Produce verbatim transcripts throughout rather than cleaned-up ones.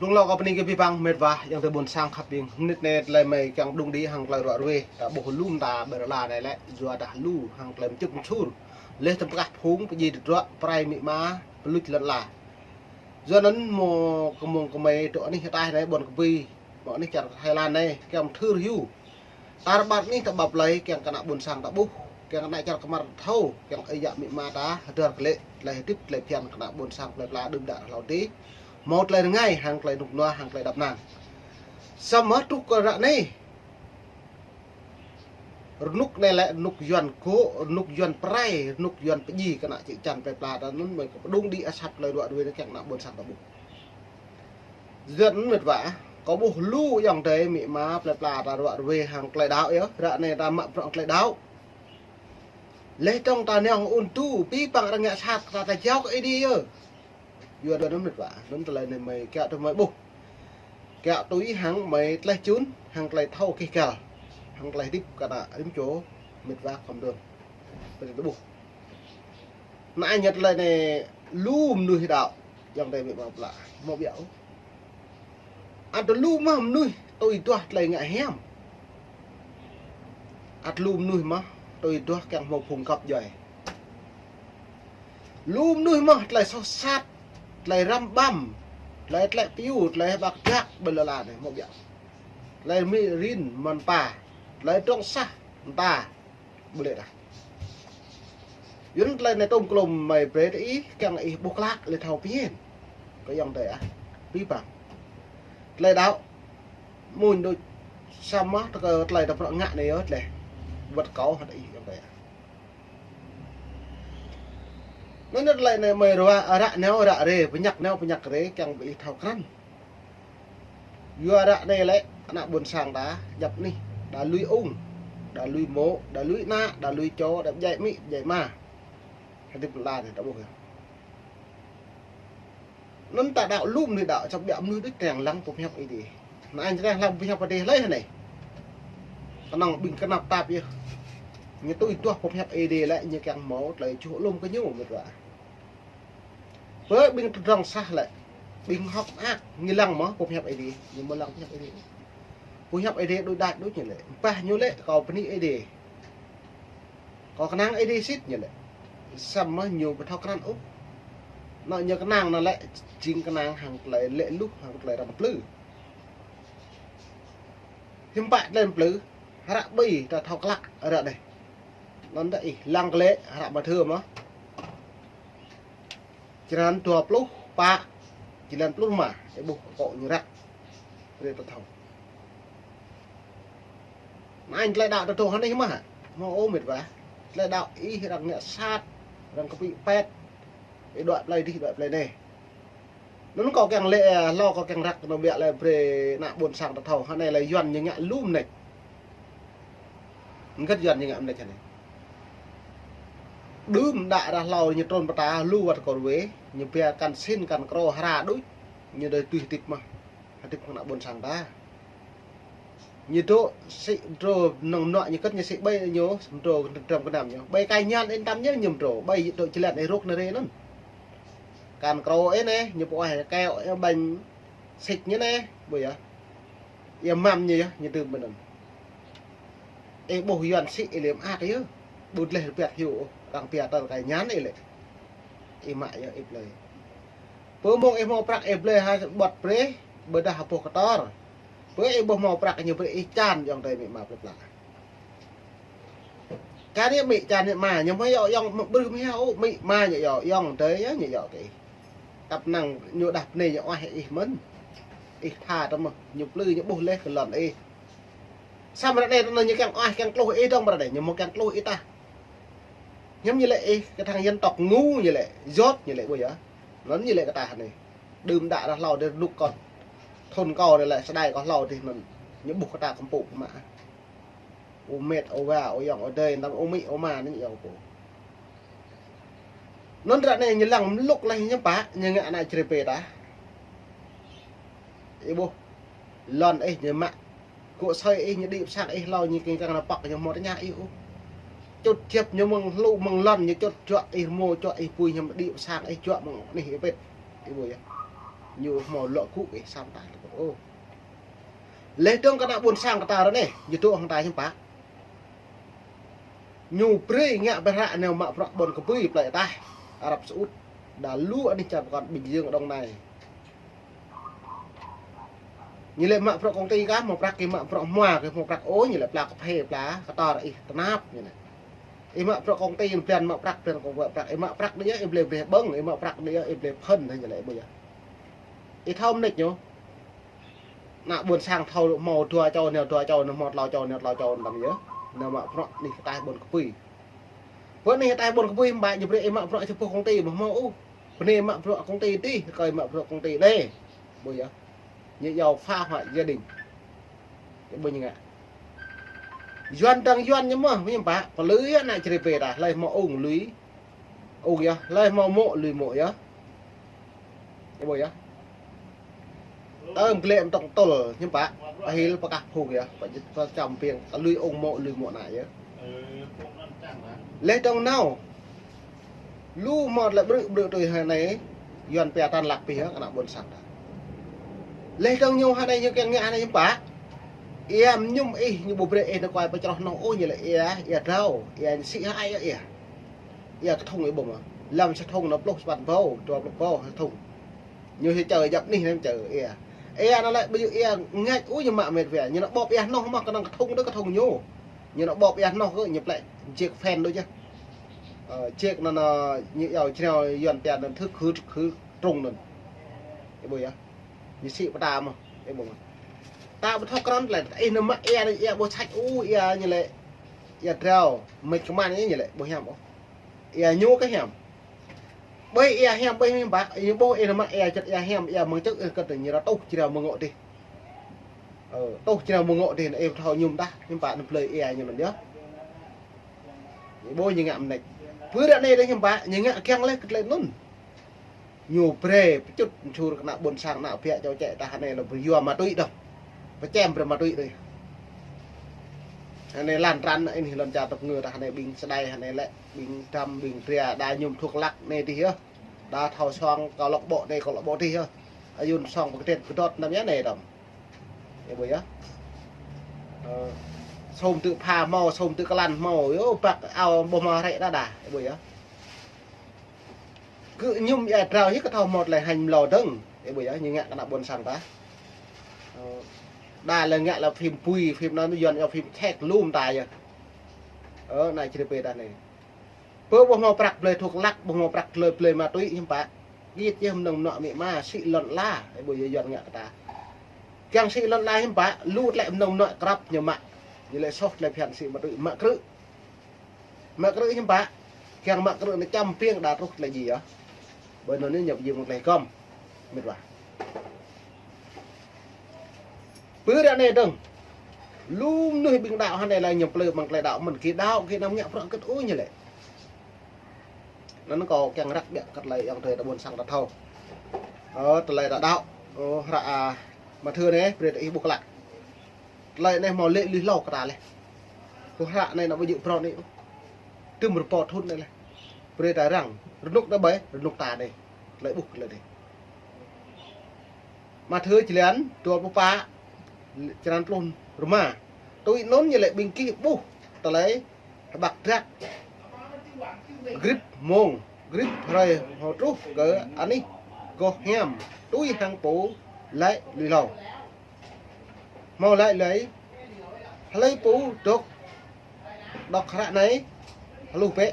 Blung lŏ kâo bơni kơ abih bang met wa, ayŏng adơi ƀôn sang khăp ƀing. Mơnit anai tơlơi mơi kiăng pơdŏng đĭ hăng tơlơi ruă ruê, ta ƀuh lŏm ta ƀơi rơla anai lĕ, yua dah lu hăng tơlơi mơčŭk mơčur. Laih tơm pơkah phung pơjing tơdruă, pơrai amĭ ama, pơluč lŏn ala. Yua anŭn mơ̆ kơ mông kơ mơi dŏ anih ataih anai ƀôn kơbui, ƀôn anih čar Thái Lan anai, kiăng pơthưr hyu. Ta rơbat anih ta ƀăp lơi, kiăng kơ ană ƀôn sang ta ƀuh, kiăng kơ ană čar kơmar ta thâo, kiăng ơi yă amĭ ama ta hơdơr kơ lĕ, tơlơi hơdip, tơlơi phiăn kơ ană ƀôn sang plơi pla đưm đă hlâo adih. Hmâo tơlơi rơngai, hăng tơlơi rơnŭk rơnua, hăng tơlơi đăp nang. Samơ̆ truh kơ ră anai. Rơnŭk anai lĕ rơnŭk Yuan gŏ, rơnŭk Yuan pơrai, rơnŭk Yuan pơjing kơ ană čư̆ čan plơi pla ta anŭn mơi kơ pơdŏng đĭ asăp tơlơi ruă ruê anai kiăng ană ƀôn sang ta ƀuh. Yua anŭn met wa, kâo ƀuh lu ayŏng adơi amĭ ama plơi pla ta ruă ruê hăng tơlơi đaŏ yơh, ră anai ta mă bruă tơlơi đaŏ. Laih dơ̆ng ta nao ôn tu, abih bang arăng ngă sat ta, ta jao kơ Ơi Adai yơh. Yua dah anŭn met wa, anŭn tơlơi anai mơi kiăng tui mơi ƀuh. Kiăng tui hăng mơi tơlơi čun, hăng tơlơi thâo kih kal, hăng tơlơi hơdip kơ ană rĭm čô met wa khŏm dơ̆ng. Tơlơi ta ƀuh. Anai ñu tơlơi anai lu mơnuih đaŏ, ayŏng adơi amĭ ama plơi pla, hmâo ƀiă ôh. Ăt lu mơ̆ mơnuih tui duah tơlơi ngă hiam. Ăt lu mơnuih mơ̆ tui duah kiăng hmâo phung găp djuai. Lu mơnuih mơ̆ tơlơi soh sat, tơlơi răm ƀăm, tơlơi tlĕ piu, tơlơi ƀăk jak ƀơi lŏn ala anai hmâo ƀiă. Tơlơi mĭ rin mơ̆n pa, tơlơi dŏng sah mơta. Ƀu lĕ dah. Yua anŭn tơlơi anai tơm klŏm mơi brơi tơ ih, kiăng ih ƀuh klă lĕ thâo phiăn. Kơ ayŏng adơi ah. Abih bang. Tơlơi đaŏ. Mơ̆n đôč samơ̆ tơ kơ tơlơi ta bruă ngă anai yơh tơlơi. Wơ̆t kâo hă ih ayŏng adơi ah. Anŭn tơlơi anai mơi ră, ră nao ră rê, pơñăk nao pơñăk rê, kiăng ƀu ih thâo krăn. Yua ră anai lĕ, ană ƀôn sang ta, djăp anih, đa lui ung, đa lui mô̆, đa lui ană, đa lui čô, đa pơdjai amĭ, pơdjai ama. Hơdip lŏn ala anai ta ƀuh yơh. Anŭn ta đaŏ lu mơnuih đaŏ, čăp ƀiă mơnuih đôč kiăng lăng pơhiăp Ơi Adai. Anai kiăng lăng pơhiăp Ơi Adai hlơi hă anai. Kơnơ̆ng ƀing kơnăp tap yơh. Ñu tui duah pơhiăp Ơi Adai lĕ, ñu kiăng hmâo tơlơi čuh lŏm kơ ñu met wa. Pơ ƀing tơdrong sah lĕ, ƀing hơ̆k mơak, ñu lăng mơ̆ pơhiăp Ơi Adai, ñu mơ̆ lăng pơhiăp Ơi Adai. Pơhiăp Ơi Adai đôč đač đôč ñu lĕ. Ƀah ñu lĕ kâo bơni Ơi Adai. Kâo kơnang Ơi Adai sĭt ñu lĕ. Samơ̆ ñu ƀu thâo krăn ôh. Anŭn ñu kơnang anŭn lĕ jing kơnang hăng tơlơi lĕ luh hăng tơlơi răm plư. Hiư̆m pă tơlơi plư, hră ƀing ta thâo klă ră anai. Anŭn dah ih lăng kơ lĕ hră Mathiơ mơ̆. Črăn dua pluh pă, črăn pluh rơma, ih ƀuh akŏ ñu răk. Brơi ta thâo. Anŭn tơlơi đaŏ ta tŭ hơnĭ mơ̆ hă? Hmâo ôh met wa. Tơlơi đaŏ ih arăng ngă sat, arăng kơpĭ pet. Ih đuaĭ plơi adih, đuaĭ plơi anai. Anŭn kâo kiăng lĕ, ơ, hlâo kâo kiăng răk anŭn ƀiă lĕ brơi ană ƀôn sang ta thâo. Hơnai lĕ Yuan ñu ngă lu mơneč. Hơget Yuan ñu ngă mơneč hơnai. Đưm đă ră hlâo ñu trŭn pơta lu wơ̆t kơ ruê, ñu pia kăn sin kăn krô hra đôč, ñu đơi tui hơdip mơ̆. Hơdip kơ ană ƀôn sang ta. Ñu dŏ sĭ mơdrô nŏng mơnuă ñu kơ̆t ñu sĭ ƀơi ñu mơdrô tơdrăm kơnam ñu. Ƀơi kai ñan ih tăm ñu, ñu mơdrô. Ƀơi dŏ jơlan ih rŏk anai rê anŭn. Kăn krô ih anai, ñu pơoai keo ih ƀañ sĭt ñu anai, ƀu yơh. Ia măm ñu yơh, ñu dưm ƀơi anŭn. Ih ƀuh Yuan sĭ ih lĕ mơak yơh. Ƀu dleh rơpiăt hyu ôh, arăng pia tơl kai ñan ih lĕ. Ih mă yơh ih blơi. Pơ mông ih hmâo prăk ih blơi ha ƀuăt brơi, ƀôdah ha boh kơtor. Pơ ih ƀu hmâo prăk ñu brơi ih čan ayŏng adơi amĭ ama plơi pla. Čan ñu amĭ, čan ñu ama, ñu hmâo yua ayŏng ƀrư̆ mơ̆ hă, ôh, amĭ ama ñu yua, ayŏng adơi yơh ñu yua kơ ih. Tăp năng ñu đah bơnai ñu oai ih mơ̆n. Ih tha tơ mơ̆, ñu plư ñu ƀuh laih kơ lŏn ih. Samơ̆ ră anai tơ anŭn ñu kiăng oai kiăng tluh ih dơ̆ng ră anai, ñu hmâo kiăng tluh ih tah. Hiư̆m ñu lĕ ih, kơ thang dân tộc ngu ñu lĕ, djŏt ñu lĕ ƀu yơh. Anŭn ñu lĕ kơ ta hơnai. Đưm đă ră hlâo đơi rơnŭk kơ̆t. Thŭn kâo anai lĕ sơđai kâo hlâo adih anŭn. Ñu ƀuh kơ ta kơmpŭ kơ mă. Ơ met, ơ wa, ơ ayŏng, ơ adơi, tăm ơ amĭ, ơ ama anŭn yua pô. Anŭn ră anai ñu lăng mlŭk laih ñu pă, ñu ngă ană črê pê ta. Ih ƀuh. Lŏn ih ñu mă. Gŏ asơi ih ñu đĭ pơ sang ih hlâo ñu kiăng kơ nao pŏk ñu hmâo tơña ih ôh. Čŭt jĕp ñu mơ̆ng hlu mơ̆ng lŏn ñu čŭt juă ih rơmô juă ih apui ñu đĭ pơ sang ih juă mơ̆ng anih ih pĭt. Ih ƀuh yơh. Ñu hmâo lŏ gŭ kơ ih sa mơta tơpă. Ôh. Leh dơ̆ng kơ ană ƀôn sang kơ ta ră anai, ñu dŏ hăng ta hiư̆m pă. Ñu brơi ngă pơhră nao mă bruă ƀôn kơbưi plơi ataih, Arab Saudi. Đa lu anih čar pơkŏn Bình Dương Đồng Nai. Ñu lĕ mă bruă công ty kah, hmâo prăk kơ mă bruă hmua kơ hmâo prăk ôh, ñu lĕ pla kơphê, pla kơtor ih tơnap ñu lĕ. Ih mă bruă công ty, blan mă prăk, blan kơ mă prăk. Ih mă prăk đơi yơh, ih blơi breh ƀơ̆ng, ih mă prăk đơi yơh, ih blơi phơ̆n, ñu lĕ ƀu yơh. Ih thâo mơneč ñu. Ană ƀôn sang thâo hmâo dua čô, nao dua čô, nao hmâo klâo čô, nao klâo čô, tăm yơh. Nao mă bruă anih ataih ƀôn kơbưi. Bruă anih ataih ƀôn kơbưi hiư̆m pă, ñu brơi ih mă bruă čơpŭh công ty, ƀu hmâo ôh. Bơnai mă bruă công ty tih, rơkơi mă bruă công ty đơi. Ƀu yơh. Ñu yua phá hoại gia đình. Ƀu ñu ngă. Yuan dơ̆ng Yuan ñu mơ̆, hiư̆m pă, pơlư yơh ană čơrê pê ta, hlơi hmâo ung lui. Ung yơh, hlơi hmâo mô̆ lui mô̆ yơh. Ƀu yơh. Tơm glĕ mơ̆ng tŏng tơl, hiư̆m pă, pơhil pơkah phung yơh, pơjit pơčăm piêng, lui ung mô̆ lui mô̆ ană yơh. Leh dơ̆ng nao. Lu mơ̆t lĕ brư̆ brư̆ tui hơnai, Yuan pia tan lăk pih yơh, kơ ană ƀôn sang ta. Leh dơ̆ng ñu hơnai ñu kiăng ngă hơnai hiư̆m pă. Ia mơñum ih, ñu ƀu brơi ih nao kuai pơčroh noh ôh, ñu lĕ ia, ia drao, ia sĭ hă ai ia. Ia kơthŭng ih ƀuh mơ̆. Lăm sa thŭng nao pluh sapăn ƀâo, dua pluh ƀâo sa thŭng. Ñu hĭ čơ djăp anih anai čơ ia. Ia nao lĕ ƀu djơ̆ ia ngač ôh ñu mă mĕt wa. Ñu nao ƀôp ia hnoh mơ̆ kơnơ̆ng kơthŭng đơi kơthŭng ñu. Ñu nao ƀôp ia hnoh kơ ñu plĕ jek phen đôč yơh. Ơ, jek anŭn, anŭn, ñu yua jrao Yuan pia anŭn thứ khử, khử trùng anŭn. Ih ƀuh yơh. Ñu sĭ pơta mơ̆. Ih ƀuh mơ̆. Ta ƀu thâo krăn lĕ, ih nao mă ia anai ia ƀu săč ôh, ia ñu lĕ. Ia drao, mĕt kơman ñu lĕ, ƀu hiam ôh. Ia ñu kơ hiam. Ƀơi ia hiam, ƀơi hiam pă, ia ƀuh ih nao mă ia čăt ia hiam, ia mơ̆ng čư̆ ih kơt ñu ră tuh jrao mơ̆ng ngŏ dih. Ơ, tuh jrao mơ̆ng ngŏ dih, ih thâo mơñum tah, hiư̆m pă nao blơi ia ñu anŭn yơh. Ih ƀuh ñu ngă mơneč. Pơ ră anai đơi hiư̆m pă, ñu ngă kiăng leh kơ tơlơi anŭn. Ñu brơi pơčŭt mơčur kơ ană ƀôn sang ană biă čô čĕ ta hơnai lĕ brơi yua ma túy đŏng. Pơčem brơi ma túy đơi. Hơnai lan tran anai lŏn čar tơpơngư ta hơnai ƀing sơđai hơnai lĕ ƀing dăm ƀing dra đa mơñum thuốc lắc anai dih yơh. Đa thâo song câu lạc bộ anai câu lạc bộ dih yơh. Ayun song pơkơdĕt kơdŏt năm yơh anai đŏng. Ih ƀuh yơh. Ơ, sum tŭ pha hmâo, sum tŭ kơlăn hmâo, yơh, băk ao ƀuh hmâo hrĕ đa đa. Ih ƀuh yơh. Kơ mơñum ia drao hĭ kơ thâo mơ̆t lĕ hanh mlâo dơ̆ng. Ih ƀuh yơh, ñu ngă kơ ană ƀôn sang ta. Ơ, đa lĕ ngă lĕ phim bui, phim anŭn Yuan yơh phim tĕk lum ta yơh. Ơ, anai čơrê pê ta anai. Pơ ƀuh hmâo prăk blơi thuốc lắc, ƀuh hmâo prăk blơi, blơi ma túy hiư̆m pă. Git yơh mơnơ̆ng mơnuă amĭ ama, sĭ lŏn ala, ih ƀuh yơh Yuan ngă kơ ta. Kiăng sĭ lŏn ala hiư̆m pă, lu tơlơi mơnơ̆ng mơnuă krăp ñu mă. Ñu lĕ soh tơlơi phiăn sĭ ma túy, mă krư̆. Mă krư̆ hiư̆m pă, kiăng mă krư̆ anai čăm piêng đa truh tơlơi djai yơh. Ƀơi anŭn ñu pơjing mơ̆ng tơlơi gŏm. Mĕt wa. Pơ ră anai dơ̆ng. Lu mơnuih ƀing đaŏ hơnai lĕ ñu plư mơ̆ng tơlơi đaŏ mơ̆n, gih đaŏ gih anăm ngă bruă kơ̆t ôh ñu lĕ. Anŭn kâo kiăng răk biă kơ tơlơi ayŏng adơi ta ƀôn sang ta thâo. Ơ, tơlơi ta đaŏ. Ơ, hră, a, Mathiơ anai, brơi ta ih ƀuh klă. Tơlơi anai hmâo lĕ lui hlâo kơ ta leh. Kơ hră anai nao ƀu djơ̆ phrâo anai. Tơm rơpô thŭn anai leh. Brơi ta răng. Rơnŭk anai ƀai, rơnŭk ta anai. Tơlơi ƀuh tơlơi anai. Mathiơ črăn dua pluh pă, črăn pluh rơma. Tui anŭn ñu lĕ ƀing gih ƀuh tơlơi hơbăk drăk. Grip mông, grip hrơi hmâo truh kơ anih goh hiam, tui hăng pô laĭ lui hlâo. Hmâo laĭ lui, hlơi pô dŏ đŏk hră anai, hluh bĕ.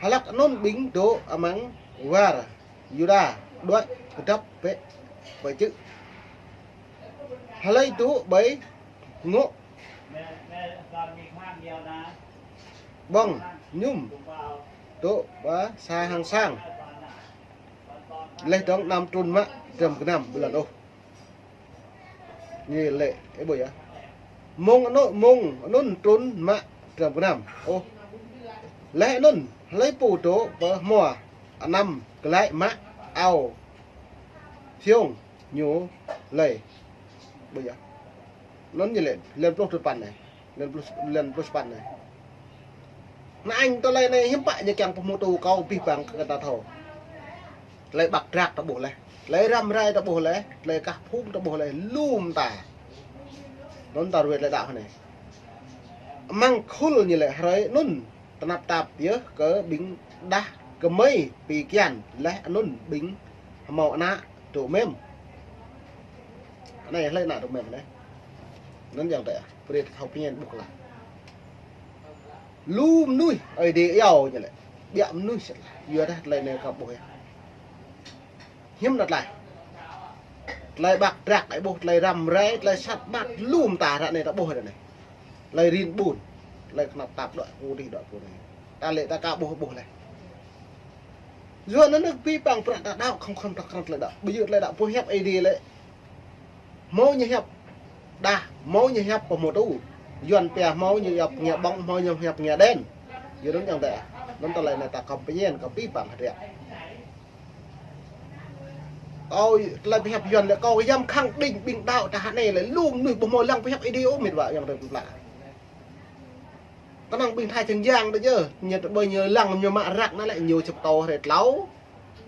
Hlăk anŭn ƀing dŏ amăng war Yuđa đuaĭ kơdŏp bĕ ƀơi čư̆. Hlơi dŏ ƀơi ngŏ ƀơ̆ng mơñum dŏ ba sa hăng sang. Leh dơ̆ng anăm trŭn mă drăm gơnam ƀơi lŏn ôh. Ñu lĕ, ih ƀuh yơh. Mông anŭn, mông anŭn trŭn mă drăm gơnam. Ôh. Leh anŭn, hlơi pô dŏ pơ hmua anăm glaĭ mă ao hiông ñu lơi. Ƀuh yơh. Anŭn ñu lĕ, lăm pluh tơpăn anai. Lăm pluh, lăm pluh sapăn anai. Anŭn tơlơi anai hiư̆m pă ñu kiăng pơhmutu kâo abih bang kơ ta thâo. Tơlơi ƀăk drăk ta ƀuh laih. Tơlơi răm rai ta ƀuh laih. Tơlơi kah phung ta ƀuh laih. Lŏm ta. Anŭn ta ruai tơlơi đaŏ anai. Amăng khul ñu lĕ hrơi anŭn tơnap tap yơh kơ ƀing đah kơmơi pi kian laih anŭn ƀing hmâo ană tŭ mem. Anai hlơi ană tŭ mem anai. Anŭn yang tĕ. Brơi ta thâo pơñen ƀuh lah. Lu mơnuih Ơi Adai iâu ñu lĕ. Biă mơnuih sĭt lah. Yua dah tơlơi anai kơ ƀuh yơh. Hiư̆m đăt laih. Tơlơi ƀăk drăk ai ƀuh, tơlơi răm rai, tơlơi sat ƀăt lŏm ta ră anai ta ƀuh ră anai. Tơlơi rin ƀun. Tơlơi tơnap tap đuaĭ pơdih đuaĭ pơdih. Ta lĕ ta ka ƀuh ƀuh laih. Yua anŭn ƀing păng prăk ta đaŏ khŏm khŏm ta krăn tơlơi đaŏ. Ƀu djơ̆ tơlơi đaŏ pô hiăp Ơi Adai lĕ. Hmâo ñu hiăp đah, hmâo ñu hiăp pơhmutu. Yuan pia hmâo ñu hiăp ngă ƀơ̆ng, hmâo ñu hiăp ngă đen. Yua anŭn yang tĕ. Anŭn tơlơi anai ta khŏm pơñen kơ ƀing păng hơdră. Kâo tơlơi pơhiăp Yuan lĕ kâo yăm khăng đing ƀing đaŏ ta hă anai lĕ lu mơnuih ƀu hmâo lăng pơhiăp Ơi Adai ôh mĕt wa yang tĕ pla. Kơnơ̆ng ƀing Thái Bình Dương đôč yơh, ñu tơƀơi ñu lăng ñu mă răk anŭn lĕ ñu čơp tâo hrơi tlâo,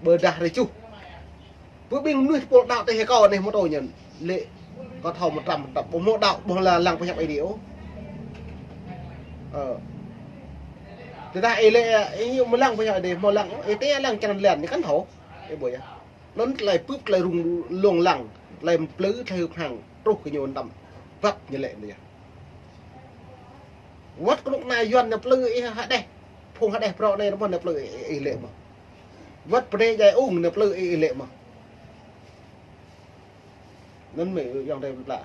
ƀơi dah hrơi čuh. Ƀơi ƀing mơnuih tơpul đaŏ tĕ hĕ kâo anai hmâo tâo ñu lĕ kâo thâo mơtam mơtam ƀu hmâo đaŏ, ƀu lăng pơhiăp Ơi Adai ôh. Ơ. Tơdah ih lĕ, ih ñu mơ̆ lăng pơhiăp Ơi Adai, hmâo lăng, ih tĕ lăng čang lĕ ñu kăn thâo. Ih ƀuh yơh. Anŭn tơlơi pưp, tơlơi rŭng lông lăng, tơlơi plư, tơlơi hơ̆k hăng, truh kơ ñu tăm. Băp ñu lĕ anai yơh. Wơ̆t kơnuk kơna Yuan ñu plư ih hơđeh. Phung hơđeh prŏ anai rơmơ̆n ñu plư ih, ih lĕ mơ̆. Wơ̆t pơdai jai ung ñu plư ih, ih lĕ mơ̆. Anŭn mơ̆ yang tĕ pla.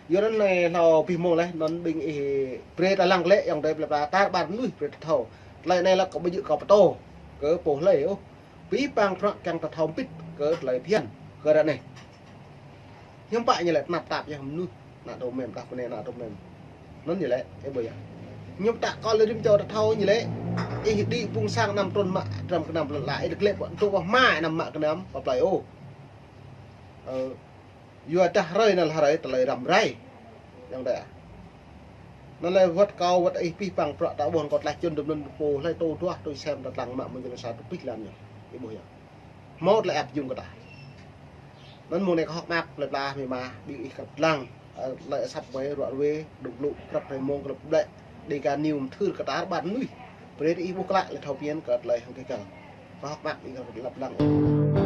Yua anŭn anai hlâo pih mông laih, anŭn ƀing ih brơi ta lăng lĕ yang tĕ pla, tar ƀar mơnuih brơi ta thâo. Tơlơi anai lĕ kâo ƀu djơ̆ kâo pơtô kơ pô hlơi ôh. Ƀing păng prăk kiăng ta thâo ƀit kơ tơlơi phiăn kơ ră anai. Hiư̆m pă ñu lĕ tơnap tap yơh mơnuih, ană tŭ mem, đah kơnai ană tŭ mem. Anŭn ñu lĕ, ih ƀuh yơh. Hiư̆m pă kơ lĕ rĭm čô ta thâo ñu lĕ, ih đĭ pung sang anăm trŭn mă, tram kơnăm lă lă, ih đĭ lĕ, tŭ ƀuh mă anăm mă kơnăm, pơplai ôh. Ơ, yua dah hrơi anŭn hrơi tơlơi răm rai. Yang tĕ. Anŭn lĕ wơ̆t kâo wơ̆t ih pih păng prăk ta ƀuh kâo tlaih čun dŭm anŭn pô hlơi tŭ duah tui sem ta lăng mă mơ̆ng jơlan sa tŭ pih lăm ñu. Ih ƀuh yơh. Hmâo tơlơi ăp jŭm kơ ta. Anŭn mông anai kâo hơ̆k mơak tơlơi pla mĭ ma ƀing ih krăp lăng, ơ, tơlơi asăp wai ruă ruê, đŭk lŭ krăp hrơi mông krăp ƀlĕ. Đing kơ ñu mơthưr kơ tar ƀar mơnuih. Brơi ih ƀuh klă lĕ thâo pơñen kơ tơlơi hăng kơ kăng. Kâo hơ̆k mơak ƀing ih krăp lăng.